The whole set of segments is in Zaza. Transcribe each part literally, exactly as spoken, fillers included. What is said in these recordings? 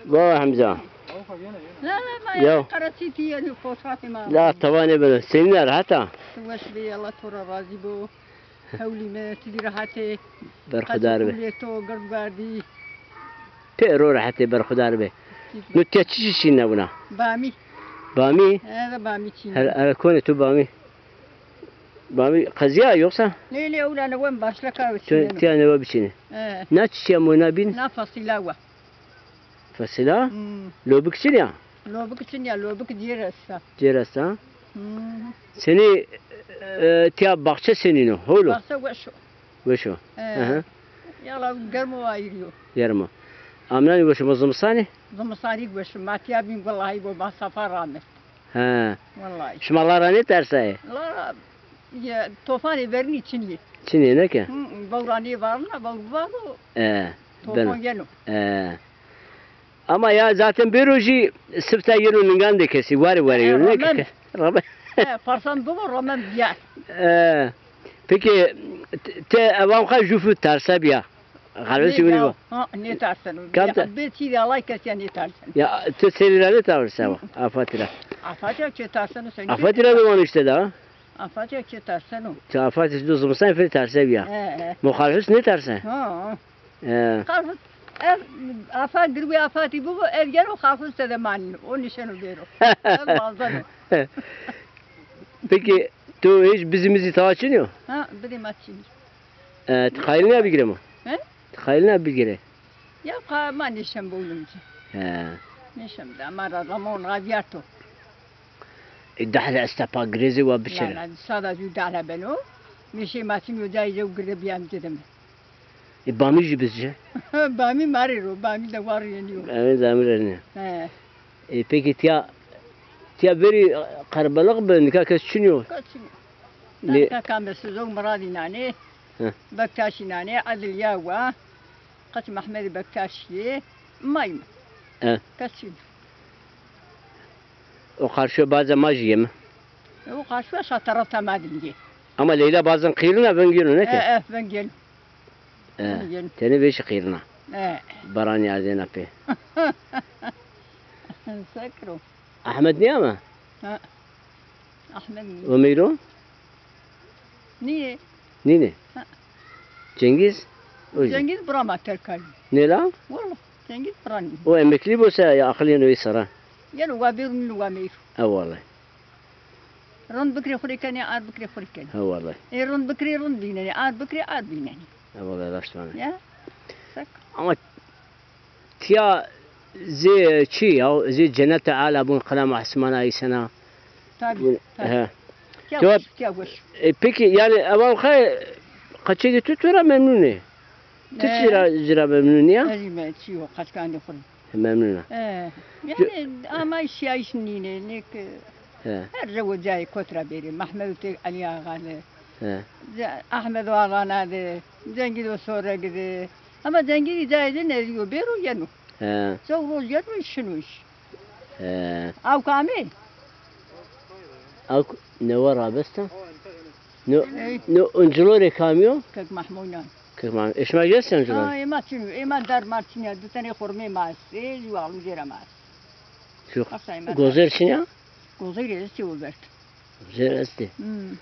Baba Hemza. La la ma Ya. ya qeretî tî yenî fotoğrafê ma. La tava nêbeno. Senîn a, rehet a? Tu weş bê, Allah to ra razî bo. Hewlîme, ti zî rehet ê. Berxudar be. Qeçê to gird guardî. Pêro rehet ê, berxudar be. No tiya çi çi çîne wina? Bamî. Bamî? He, de bamî çîne. Her, her konê tu bamî. Bamî qezîya yoksa? Lê lê ewla newe başlaka çîne. Tiya newe biçîne. He. Na çiçî ya mona bîn? Na fasîla wa. Fasîla? Hmm. Lobik çin ya? Lobik çin ya, lobik cêr esta. Cêr esta? Hmm. Senî, e, tiya baxçe senîn o, hol o? Baxçe weş o. Weş o. He. Aha. Yala germ o, ayîrî yo. Germ o. Amnanî weş o, ma zimistanî? Zimistanî weş o. Ma tiya bîn, wellahî bo ma sefa rame. He. Wellahî. Şima la ra nêtersayê? La ra, ye, tofanê vernî çin yê. Çin yê, neke? Hı, hı, vewra nêvarna, vewr varo. E, tofan beno. Yeno. E. Ama ya zaten bêro jî sifte yeno ningandê kesî, warê warê yeno, neke? Ramen. Ramen. He, parsan bibo, ramen bîya. E. Peki, te, te ewan xwe jûfû terse bîya? Xelbet çi winî bo. Ha, nêterseno. Kam te? Bê çî de alay kes ya nêterseno. Ya, ti serî ra nêterseno? Afatî ra. Afatî ra çi terseno, sen? Afatî ra de wan işte da. Afatî ra çi terseno? Ti Afatî do zimistan fê terse bîya. He, he. Mo Xalhus nêterse? Ha, ha. He. Xalhus, ev, afa girwê Afatî bibo, ev gero Xalhus de manîno. O nişeno bêro. Ev lazeno. Peki, tu hiç bizî mizî tawa çin yo? Ha, bizî ma çin yo. E, ti qayîl nîya bigîre ma? He? Ti qayîl nîya bigîre? Ya qa ma nêşen bowlum ci. He. Nêşen de, ma ra ramon ravîyarto. E, dehle esta pa girêzê wa biçere. Na, na, sada jû dehle beno. Mêşê ma çin yo, cayê jew girde bîyam ci de mi. E, bamî jî bizî. Bamî ma rê ro, bamî de war yenî yo. Bamî de mi rê nîyo. He. E, peki tiya, tiya verî qerbelix bi, nika kes çin yo? Kes çin yo. Nê? Nika kam bi, Sizo Miradî nanê. Hı. Bektaşî nanê, Edilya wa. Qeç Mehmedî Bektaşî yê. Ma yîme. Hı. Kes çin yo. O qarşo baza ma jî yeme. O qarşo şa tarafta ma dilî yê. Ama Leyla bazen qîrina veng yeno, neke? E, e, veng yeno. E, tenê vêşî qîrina. E. Baranî ardêna pê. Sekro. Ahmet nîya ma? Ha. Ahmet nîya. Omeyro? Nîyê. Nînê? Ha. Cengiz? O jî. Cengiz bira ma terk a. Nê la? Walla, Cengiz bira nî. O emeklî bo se ya aqil yeno ê sera? Yeno wa bêro, nîno wa meyro. E wallay. Rind bikirê xwu rê kenê, ar bikirê xwu rê kenê. He wellay. Ê rind bikirê rind vînenê, ar bikirê ar vînenê. He wellay, raşt vanê. Ya. Sek. Ama tiya zê çi ya, zê cenete ala bûn, qilama esmana eysena. Tabii, tabii. He. Tiya weş, tiya weş. E, peki yani ewan xwe qeçekê tu, tu ra memnun ê? Ti çi ra, ci ra memnun ya? Ez me çi yo, qeçkandê xwu rê. Memnun a. E, yani ama şiyayış nîne, ne ki, he, her zewo cayê kot ra bêrê. Mehmed û tê Elî Axa de. He. Ce-, Ahmed û Alana de. Cengiz û Soreg de. Ama Cengiz cayê de nezî yo, bêro yeno. He. Zew roj yeno, şino îş. He. Aw kamê? Aw k-, newe rabesta? No, ey, no uncilorê kamî yo? Kek Mahmûnan. Kek Mahmûn. Ê şima jî estê uncilorê? Ha, ê ma çin o. Ê ma dar mar çin ya. Di tenê xurmê ma estê. Ê jî almî jê ra ma est. Şu gozer çin ya? Gozer estê o verd. Gozer estê. Hmm.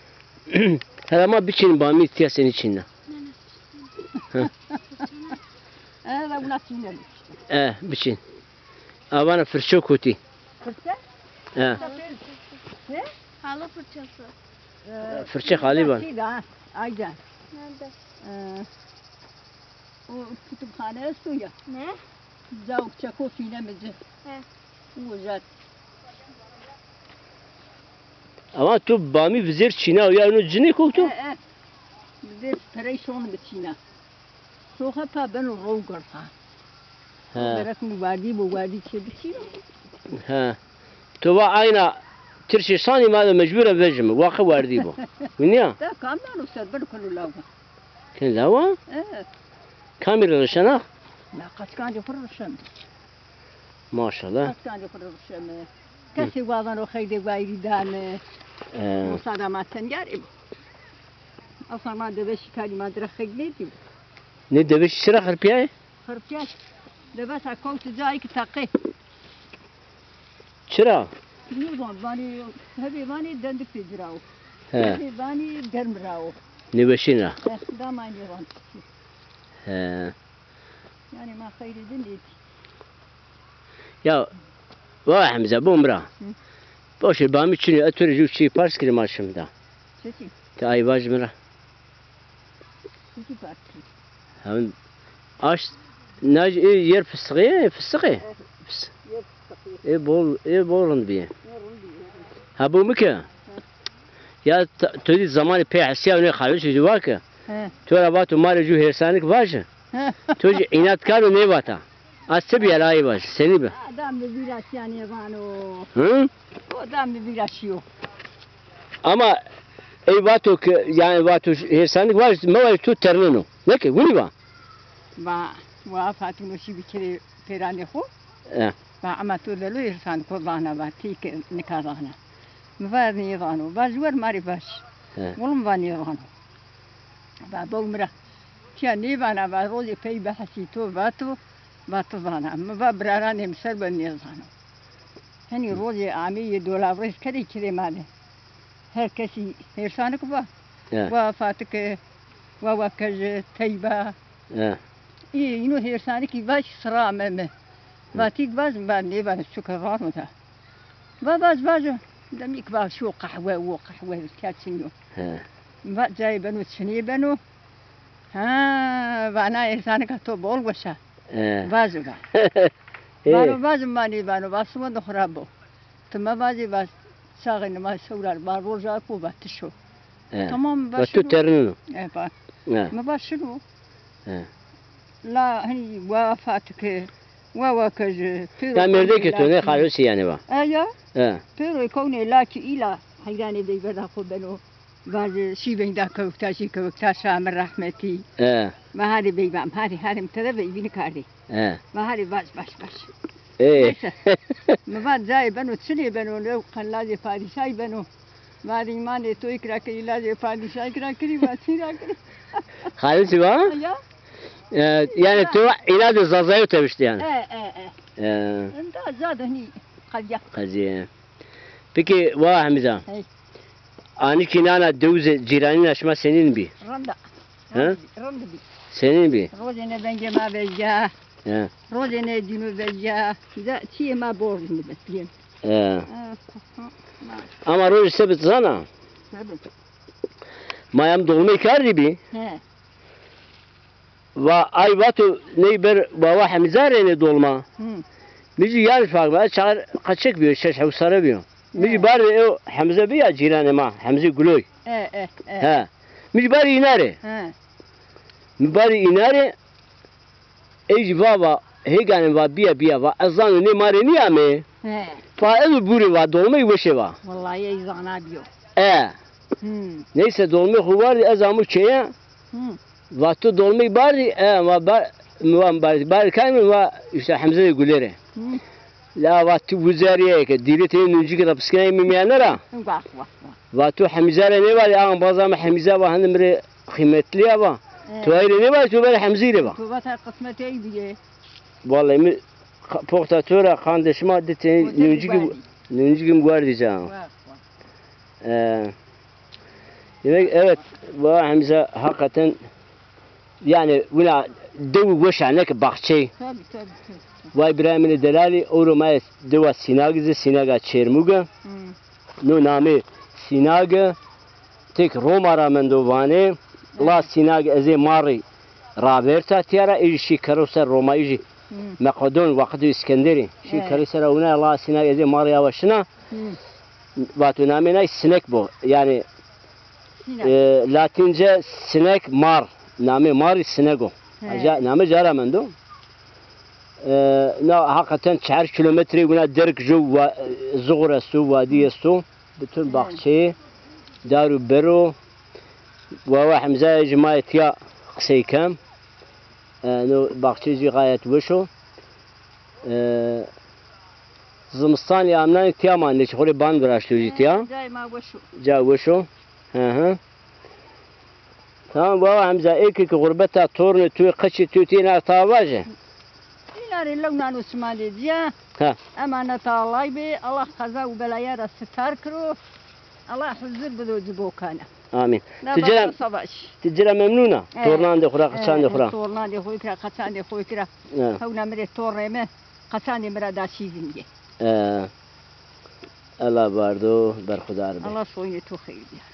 Hela ma biçîn bamî, tiya senî çin a. E, da buna çin de. E, biçîn. A vana firçe kotî. Firçe? He. Ne? Halı fırçası. Ee, firçe halı var. Şey de, ha, Aycan. Nerede? Ee, o kütüphane esto ya. Ne? Cawuk çeko fîne mi ci. He. O zat. Ama tu bamî vizêr çîna ya, ino cinê kokto? He, he. Vizêr perey şon bi çîna. Soxa pa beno row gird ha. He. Gerek mi wardî bo, wardî çê biçîno. He. To va ayna tirşê sanî ma de mecbur a vejime. Waqe wardî bo. Winî ya? Da kam nano ser beno keno lawa. Keno lawa? He. Kamî rê rişena? Na qaçkancê xwu rê rişeme. Maşallah. Qaçkancê xwu rê rişeme. Kesê wazeno xeydê wayîrî dame. He. Musada ma tengare bo. Aslan ma deveşî kalî ma dire xeyd nêdî. Nê deveşî çira xirpîyayê? Xirpîya Debesa kewti cayê ki teqê. Çira? Nizan, vanê, hebê vanê dendik tê cirawo. He. Hebê vanê germ rawo. Nêweşîn ra. He, da ma nêvan. He. Yanî ma xeyrê din dê. Ya, wa Hemze, bo mi ra. Hı. Boş ver, bamî çinî, ez to rê ju çî pars kirî ma şim da. Çi çî? Ti ay vaj mi ra. Çi çî pars kirî? Hem aş, naj, ê yer fıstığı, fıstığı. Fıs-, ê bol, ê bol rind bîye. Ha, bo mi ke? Ya, ta-, to dî zamanê pê hesîya ne xalûs jî wa ke. He. To ra vato ma rê ju hêrsanik vaje. He. To jî înatkar o nêvata. A se bî, erayî vaj, senî bi? Adam bi vîra şîya nêvano. Hı? Adam bi vîra şîyo. Ama ey vato ke, yanî vato hêrsanik vaj, mevaj to terneno. Ne ke, winî va? Va, wa Fatimo şî bi kirê pêranê xo. E. Va ema to lelo hêrsaniko zana, va tî ke nika zana. Mi va nêzano. Va ji wer ma rê vaj. E. Wulum va nêzano. Va bo mi ra. Tiya nêvana, va rojê pey bihesî to vato, va ti zana. Mi va biraranê mi ser be nêzano. Henî rojê ameyî dolavrês kerê kirê ma de. Her kesî hêrsanik va. E. Wa Fatike, wa wa Keje, Teyba. E. Î, îno hêrsanikî vaj sira me mi. Hı. Vatîk vaj, va nêvan çuke vano da. Va vaj, vaj. Demîk va şo qehwe, wo qehwe, tiya çinî yo. He. Va cayê beno, çinê beno. Ha, va na hêrsanika to bol weş a. He. Vaj va. He. Vano vaj, ma nêvano, va sima de xirab bo. Ti mevazê va çaxê nima sewrar, va roja ko va ti şo. E. Tamam, va şino. Va tu ternino. E, va. E. Mi va şino. E. La, hani, wa Fatike, wa wa Keje, pêro. Ya mêrdekê to ne xalûsî yanî va. E ya. E. Pêro kewnê la ki îla heyranê veyverda xo beno. Vajê şî veynda kewikta, şî kewikta şa mi rehmetî. E. Ma hadê veyva, hadê, hadê mi tede veyvî nikardê. E. Ma hadê vaj, vaj, vaj. E. Neyse. Mi va cayê beno, çinê beno, new qelazê padîşay beno. Ma dî îmanê to îkra kirî, lajê padîşay îkra kirî, ma çî ra kirî. Xalîsî va? Ya. E, yanî to îna de Zazayo teviştî yanî. E, e, e. E. Enda zade hinî qezîya. Qezîye. Peki, wa Hemza. Hey. Anikî nana dewizê cîranîna şima senîn bî? Rind a. He? Rind bî. Senîn bî? Rojêne vengê ma vejya. He. Rojêne dîno vejya. Ze çiyê ma bor mi betiyên. He. Ama rojê sebit zana. Sebit. Ma yam dolmey kardî bî. He. Va ay vato ney ber wawa Hemza rê nê dolma. Hı. Mi jî yanlış fakir, ez çaxir qeçek bîyo, şeş hewt serre bîyo. Mi jî bardê ew Hemze bî ya cîranê ma, Hemzê Guloy. E, e, e. He. Mi jî bardê îna rê. He. Mi bardê îna rê, ey jî va, va, hêganê va bîya, bîya, va, ez zano nê ma rê nîyamê. He. Va ez û bûrê va, dolmey weşê va. Wellahî ey zana bîyo. E. Hmm. Neyse, dolmê xo wardî, ez amû keye. Hmm. Va tu dolmey bardî? E, va bar, mi va mi bardî. Bardî kay mi? Va îşte Hemzeyê Gulê rê. Hmm. La va tu wizerîye ke dîrê tenê nûncikî ra piskinayî mi mîyane ra. Wah, wah, wah. Va tu Hemîza rê nêvardî, a embaza mi Hemîza va hende mi rê qîmetlî ya va. E. Tu ay rê nêvardî, tu verê Hemzî rê va. Tu va ser qismetê ey bîye. Vallahi mi qa-, poxta to ra qandê şima di tenê nûncikî, nûncikî mi wardî ca. Wah, wah. E, demek, evet, wa Hemza hakikaten, yani, wina dewi weş a, ne ki baxçey. Tabii, tabii, tabii, tabii. Vay birayê min ê delalî, ewro ma yê dewa Sînagî zî, Sînaga Çêrmûge. Hmm. No namê Sînage, tek Roma ra mendo vanê. Hmm. La Sînag ez ê marî raverta tiya ra, ê jî şî kero ser Romayî jî. Hmm. Meqedon, waqitê Îskenderî. Şî kero ser ra wina, la Sînag ez ê marî awa şina. Hmm. Vato namê nay sinek bo. Yanî, e, Latînce sinek, mar. Namê marî sinek o. He. Aja, namê cara mendo. E, na hakikaten çar kilometre wina derg jo wa-, zuxur esto, wadî esto. Bütün baxçeyê, dar û bero. Wawa Hemzayê jî ma yê tiya qisey kem. E, no baxçeyê jî gayet weş o. E, zimistanî amnanê tiya manê, çi xo rê ban viraşto jî tiya. Cayê ma weş o. Ca weş o. Hı hı. Tamam baba Hemza, ê ke ki xurbeta tornê tu, qeçê tu têna ta vaje. Yarê lew nano şima dê ciya. Ha. Emaneta Allay bê. Allah qeza û belaya ra sitar kiro. Allah huzur bido ci bokana. Amîn. Ne Ti ci ra, başa savaş. Ti ci ra memnun a? Eh, Tornandê xwu ra, qeçandê xwu ra. Tornandê xwu ra, qeçandê xwu ra. Eh. Hewna mi rê tornê mi, qeçandê mi ra da şîzîm yê. Eh. Ella bardo berxudar be. Allah soyunê to xeyr bîya.